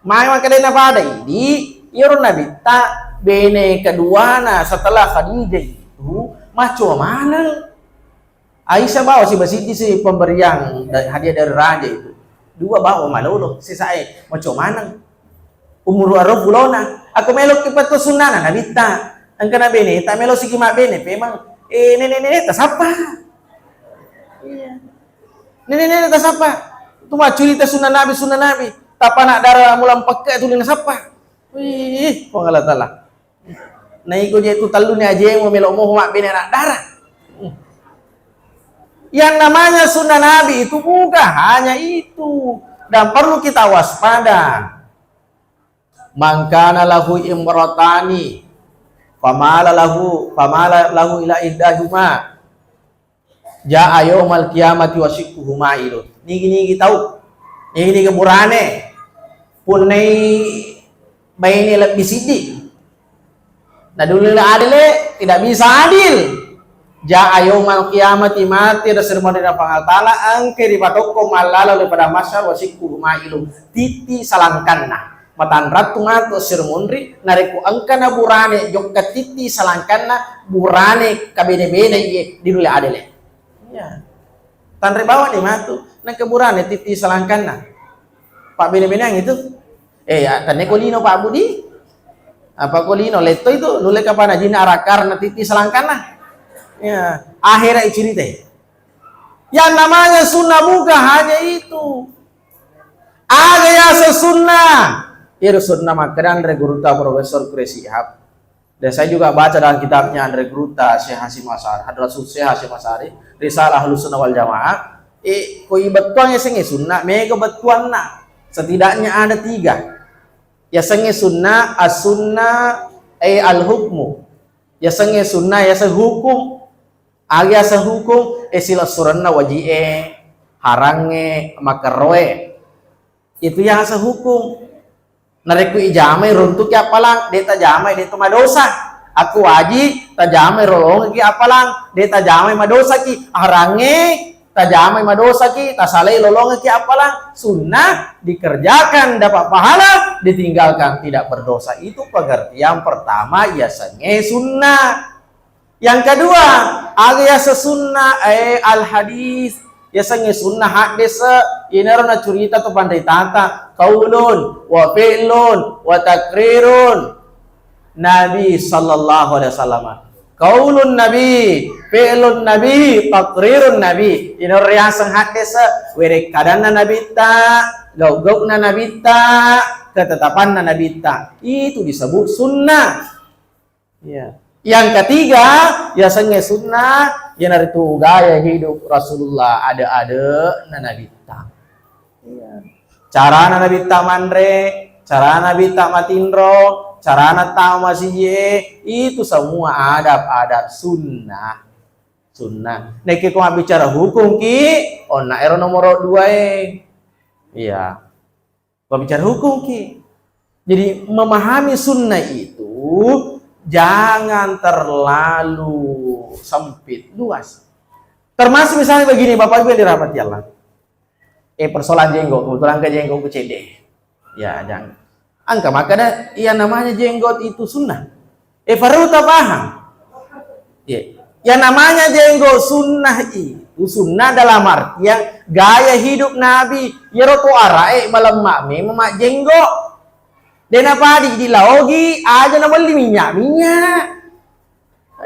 Mai maka de napada idi, iyaro Nabitta bene keduana setelah Khadijah itu maco maneng. Aisyah bawa siba siddi si pemberian da-, hadiah dari raja itu. Dua bawa malolo, sisae maco maneng. Umuru aro pulona. Aku melo ki pettu sunnana Nabitta. Engka na bene, tak melo siki mabbene, pemang. Eh, nenek-nenek tasappa. Iya. Nenek-nenek tasappa. Tu maccurita sunnah Nabi, sunnah Nabi. Tapa nak dara mulang pekke tuli nasappa. Wih, Puang Allah Ta'ala. Na iko je tu telluni ajemu melo moho mabbene anak dara. Yang namanya sunnah Nabi itu bukan hanya itu, dan perlu kita waspada. Man kana lahu imratani famala lahu, famala lahu ila ihdahuma. Jaa yaumal qiyamati wa syikkuhu mailun. Nigi-nigi tau, nigi-nigi burane, punnai baine lebbi siddi, na dulu adele, tidak bisa adil. Jaa yaumal qiyamati, mati ri sermon ri Puang Allah Ta'ala, engke ripatokko mallalo ri padang mahsyar, wa syikkuhu mailun, titti salangkanna. Matanrattu matu sir munri, narekko engkana burane jokka titti salangkanna, burane kabene-bene iye dinulle adele. Iya. Tanre bawang ni matu, nengka burane titti salangkanna. Pak bene-beneang itu. Eh, ya, tenne ko lino Pak Budi. Apa ko lino letto itu, nulle kapana jina arakarna titti salangkanna. Ya, akhirnya cerita. Yang namanya sunnah bukan hanya itu. Aga yaseng sunnah? Iyaro sunnah makkeda anre gurutta Profesor Quraish Shihab. Dan saya juga baca dalam kitabnya anre gurutta Syekh Hasyim Asy'ari, Hadratus Syekh Hasyim Asy'ari, Risalah Ahlus Sunnah wal Jamaah. Eh, ko ibettuang yasengnge sunnah, mega bettuanna. Setidaknya ada tiga. Yasengnge sunnah, as-sunnah, eh, al-hukmu. Yasengnge sunnah, yaseng hukum. Aga yaseng hukum, eh, silessurenna waji'e, harangnge, makerroe. Itu yaseng hukum. Narekko ijamai, runtuki appalang, de tajamai, de to madosa. Aku wajib tajamai lolongekki appalang, de tajamai madosaki, harangnge tajamai madosaki, tasalai lolongekki appalang. Sunnah dikerjakan dapat pahala, ditinggalkan tidak berdosa. Itu pengertian pertama yasengnge sunnah. Yang kedua, aga yaseng sunnah, eh, al hadis. Yasengnge sunnah haddese, inaro nacurita to panritata, qaulun wa fi'lun wa taqrirun Nabi sallallahu alaihi wasallam. Qaulun Nabi, fi'lun Nabi, taqrirun Nabi. Inaro riaseng haddese, werekkadanna Nabitta, gau-gauna Nabitta, ketetapanna Nabitta. Itu disebut sunnah. Iya. Yang ketiga, yasengnge sunnah, iyanaritu gaya hidup Rasulullah, ade-ade'na Nabitta. Iya. Carana Nabitta manre, carana Nabitta matinro, carana tama masijie, itu semua adab-adab sunnah. Sunnah. Nekke ko mabbicara hukum ki, onna ero nomoro dua e. Iya. Pembicara hukum ki. Jadi memahami sunnah itu jangan terlalu sempit, luas. Termasuk misalnya begini, Bapak Ibu yang dirahmati Allah. Eh, persoalan jenggot, kebetulan ke jenggot ku cedde. Ya, jangan. Engka makkeda, yang namanya jenggot itu sunnah. Eh, perlu tapaham. Iya. Yang namanya jenggot sunnah itu, sunnah dalam artian gaya hidup Nabi. Iyaro to arae malemma memang majjenggot. De napadi dilaogi, aja namelli minyak-minyak.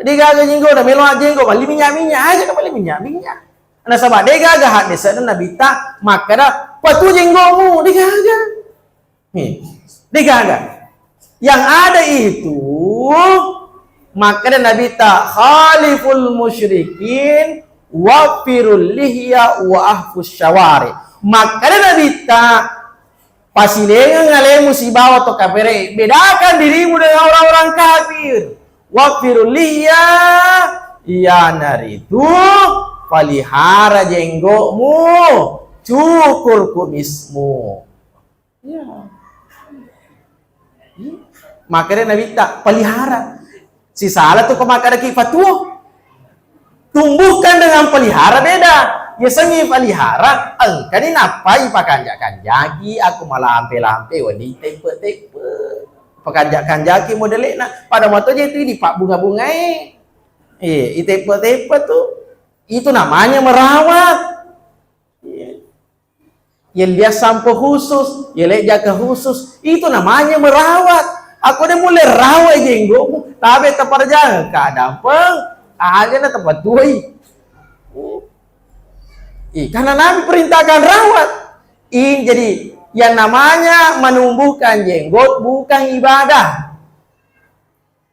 De gaga jenggotna melo majjenggot, melli minyak-minyak, aja namelli minyak-minyak. Nasaba de gaga haddese'na Nabitta makkeda, "Patu jenggotmu," de gaga. Nih, de gaga. Yang ada itu, makkeda Nabitta, "Khaliful musyrikin, wafirul lihya wa ahfus syawari." Makkeda Nabitta, "Pasilengeng alemu sibawa to kapere, bedakan dirimu dengan orang-orang kafir. Wafirul lihya, iyanaritu pelihara jenggotmu, cukur kumismu." Iya. Iya. Makanya Nabitta pelihara. Sisala tu ko makkadaki fatuo. Tumbuhkan dengan pelihara beda. Yasengngi pelihara, engkani nappai pakanja-kanjaki, aku malampe-lampe, wedding teppe-teppe. Pakanja-kanjaki modele'na. Pada mato je tu di pabbunga-bungae. Eh, iteppe-teppe tu. Itu namanya merawat. Iya. Yelliang sampo khusus, yelliang jaka khusus, itu namanya merawat. Ako de mulle rawat jenggotmu, tabe taparjang, kadampeng, aja na tapatuai. Ih, karena Nabi perintahkan rawat. Ih, jadi yang namanya menumbuhkan jenggot bukan ibadah.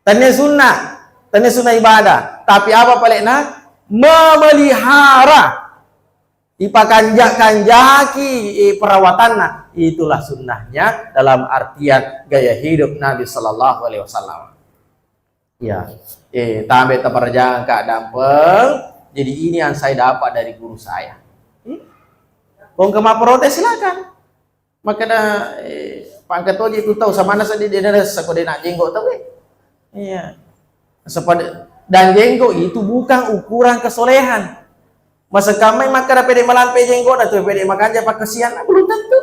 Tenne sunnah, tenne sunnah ibadah. Tapi apa palekna? Memelihara. Ipakanja-kanjaki, eh, perawatanna. Itulah sunnahnya dalam artian gaya hidup Nabi Sallallahu Alaihi Wasallam. Ya, eh, tambe taparjang kadampeng. Jadi ini yang saya dapat dari guru saya. Hmm? Kong ke mau protes, silakan. Makkeda, eh, pangkatoji tu tau, samanna seddi de naressa ko de najenggo tau, eh. Iya. Sepada, dan jenggo itu bukan ukuran kesolehan. Masekkamai makkeda pede malampe jenggona tu, pede makanja pakkasianna, belum tentu.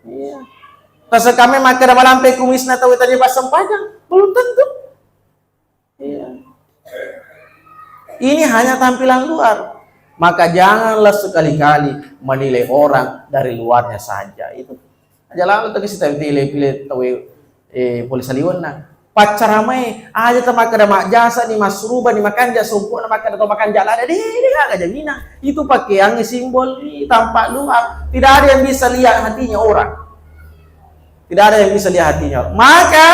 Iya. Tasekkamai makkeda malampe kumisna tau tadi passempajang, belum tentu. Iya. Ini hanya tampilan luar. Maka janganlah sekali-kali menilai orang dari luarnya saja. Itu aja lalu tu kita pilih-pilih tawe, eh, pole saliwenna. Paccaramai aja tamakkeda majjasa ni, masruba ni, makanja sompo'na, makkeda to makanja lada, de, de gaga jaminan. Itu pakaiannya simbol ni, tampak luar. Tidak ada yang bisa lihat hatinya orang. Tidak ada yang bisa lihat hatinya. Maka,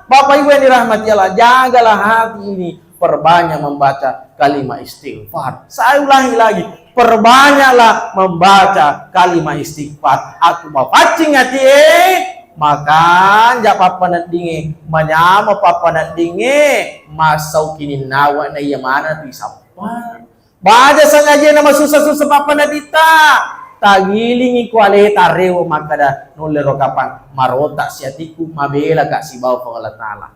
Bapak Ibu yang dirahmati Allah, jagalah hati ini. Perbanyak membaca kalimat istighfar. Saya ulangi lagi, perbanyaklah membaca kalimat istighfar. Aku mapaccing hati, eh, makanja pappaneddinge, manyama pappaneddinge, masau kininnawa na iya mana tu isappa. Baja sangajena masussa-sussa pappanaditta, tagilingi ku aleta rewe makkeda, nulle ro kapang marota siatiku, mabela ka sibawa Puang Allah Ta'ala.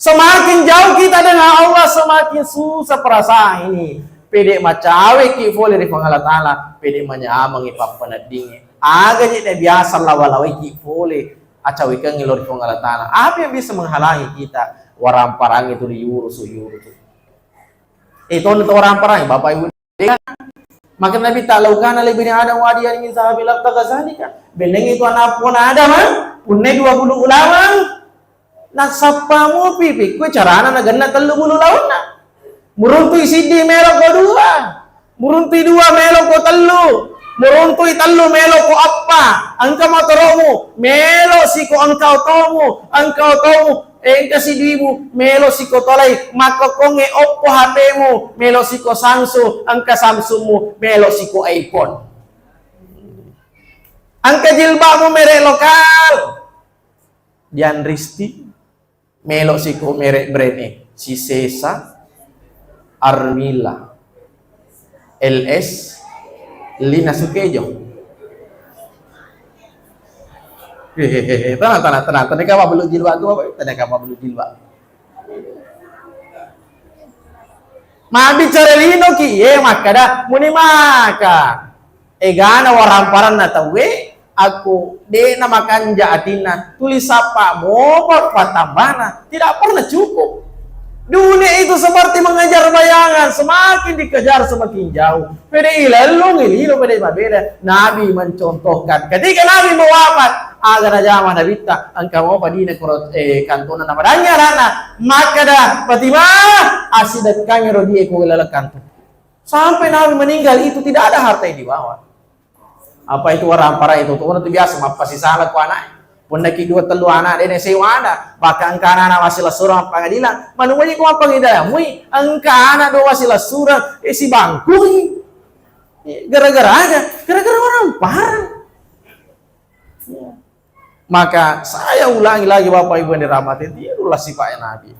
Semakin jauh kita dengan Allah, semakin susah perasaan ini. Pede macaweki fole ri Puang Allah Ta'ala, pede manyamengi pappeneddingnge. Aga je biasa lawa-lawaiki fole acawekengnge lao ri Puang Allah Ta'ala. Apa yang bisa menghalangi kita? Waramparangnge tu riurusu-urusu. Eh, tona to waramparangnge, Bapak Ibu. Maka Nabitta, "Lau kana li bani Adam wadiyan min zahabin labtagha zalika." Bennengngi tu ana' puana Adam, punnai dua bulu ulaweng, nasappa mupi, pikku carana nagenna tellu bulu ulawenna. Muruntui siddi melo ko dua, muruntui dua melo ko tellu, muruntui tellu melo ko eppa. Engka motoromu, melo siko engka otomu, engka otomu, engka siduimu, melo siko tolai, makkokkongnge Oppo H P-mu, melo siko Samsung, engka Samsung-mu, melo siko iPhone. Engka jilbabmu merek lokal, Dian Risti, melo siko merek brand, eh, Shiseido, Armilla, L S, Lina Sukejo. Hehehe, tenang, tenang, tenang. Tenang, apa belum jilbab tu, apa? Tenang, apa belum jilbab? Mabbicara linoki, ye, makkada muni maka. Egana waramparanna tauwe, akko de'na makanja atinna, tuli sappa mopa pattambana, tidak pernah cukup. Dunia itu seperti mengejar bayangan, semakin dikejar semakin jauh. Pede ilellung, ililo pede mabela. Nabi mencontohkan, ketika Nabi mau wafat, aga najama Nabitta, engka mopa dina koro, eh, kantona napadangi anakna, makkada, Fatimah, asidekkangi ro die ko laleng kanto. Sampai Nabi meninggal itu tidak ada harta yang dibawa. Apa itu warampara itu? Tuh, itu biasa mappasisala ku anak. Punnaki dua tellu anak, dene sewa ada. Bahkan engka anak-anak masih lesurang pengadilan. Manu wajib ku pengadilan. Mui, engka anak dua masih lesurang, eh, si bangkui. Eh, gara-gara aja, gara-gara warampara. Ya. Maka saya ulangi lagi, Bapak Ibu yang dirahmati, tirulah sifat Nabi.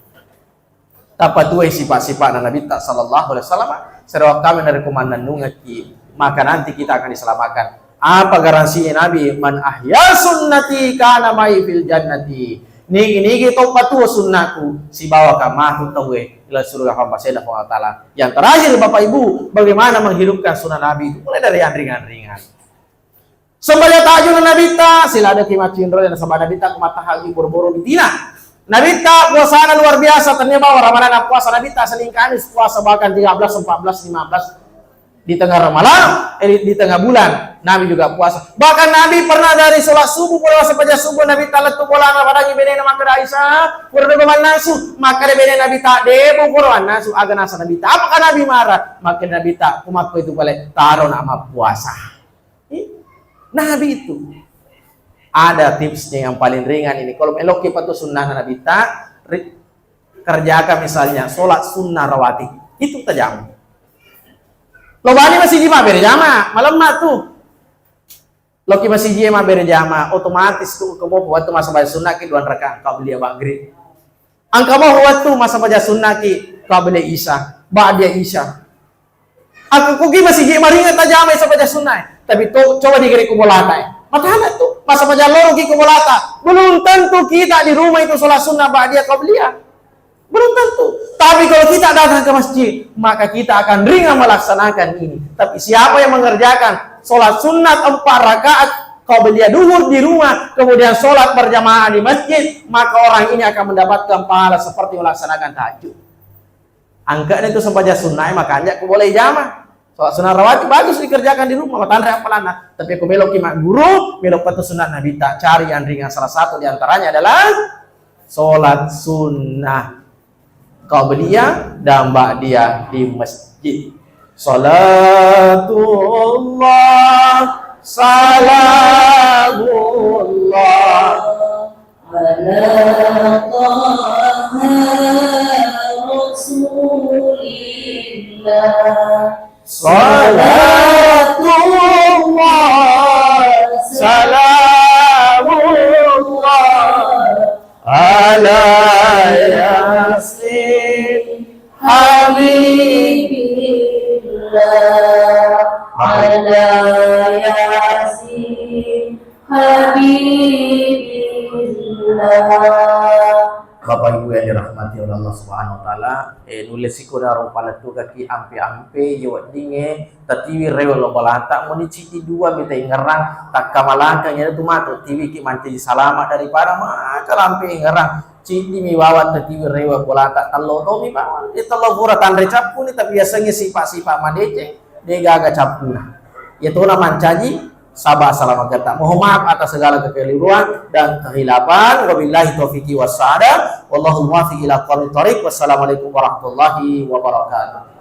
Tapatuai sifat-sifat Nabitta sallallahu alaihi wasallam, serewa kami dari kumannennungekki, maka nanti kita akan diselamatkan. Apa garansi Nabi? "Man ahya sunnati kana mai fil jannati." Nigi-nigi to patuo sunnaku, sibawa ka matu tauwe ila surga pamasena Allah Ta'ala. Yang terakhir, Bapak Ibu, bagaimana menghidupkan sunnah Nabi itu? Mulai dari yang ringan-ringan. Sembajang tahajud Nabitta, siladoki maccinro dan sembah Nabitta ku mattahajud boro-boro di tina. Nabitta puasana luar biasa, tania bawang Ramadan puasa Nabitta, Senin Kamis puasa, bahkan tiga belas, empat belas, lima belas di tengah Ramadan, eh, di, di tengah bulan Nabi juga puasa. Bahkan Nabi pernah dari sholat subuh, pura sempajang subuh, Nabitta lettu bolana, padangi benena makkeda Aisyah, pura dogo mannasu, makkeda bene Nabitta, debo pura mannasu, aga nasa Nabitta. Apakah Nabi marah? Makkeda Nabitta, kumakko itu pale, taro na mappuasa. Ih, Nabi itu. Ada tipsnya yang paling ringan ini. Kalau meloki patu sunnah Nabitta, ri-, kerjakan misalnya sholat sunnah rawatib. Itu tajam. Lo bani masih jima berjama, malam tu. Loki masih jima berjama, otomatis tu kamu waktu masa baca sunnah ki dua rakaat qabliyah maghrib. Engka mo wettu massempajang sunnaki, qabliyah isya, ba'diyah isya. Aku kugi masigi maringet tajama massempajang sunna, eh. Tapi to, coba digere ko bolata, eh. Matana tu, massempajang loro ki ko bolata. Belum tentu kita di rumah itu sholat sunnah ba'diyah qabliyah. Belum tentu. Tapi kalau kita datang ke masjid, maka kita akan ringan melaksanakan ini. Tapi siapa yang mengerjakan sholat sunat empat rakaat qabliyah duhur di rumah, kemudian sholat berjamaah di masjid, maka orang ini akan mendapatkan pahala seperti melaksanakan tahajud. Angkatnya itu sempajang sunnah, makanya aku boleh jamaah. Sholat sunnah rawatib bagus dikerjakan di rumah, matanre apalanna. Tapi aku belok ki magguru, belok patu sunnah Nabi, tak cari yang ringan. Salah satu di antaranya adalah sholat sunnah qabliyah dan ba'diyah di masjid. Salatullah, salamullah ala Taha Rasulillah. Salatullah, salamullah ala Yasin Habibillah, ala Yasin Habibillah. Bapak Ibu yang dirahmati Nanti oleh Allah Subhanahu wa Ta'ala, eh, nulle siko daro palettukaki ampe-ampe je weddingnge tatiwi rewe lo bolata, muni ciddi dua mi taingerang, takkamalangkang, iyana tu matu tiwiki mancaji salama daripada maka lampe ingerang. Ciddi mi bawang tatiwi rewe bolata, tello tomi bawang. Eh, tello pura tanre cappuni, tapi yasengnge sipa-sipa madeceng, degaga cappuna. Iyatona mancaji saba salamaketta. Mohon maaf atas segala kekeliruan dan kekhilafan. Wabillahi taufiqi wassa'adah. Wallahul muwaffiq ila aqwamit thariq. Wassalamualaikum warahmatullahi wabarakatuh.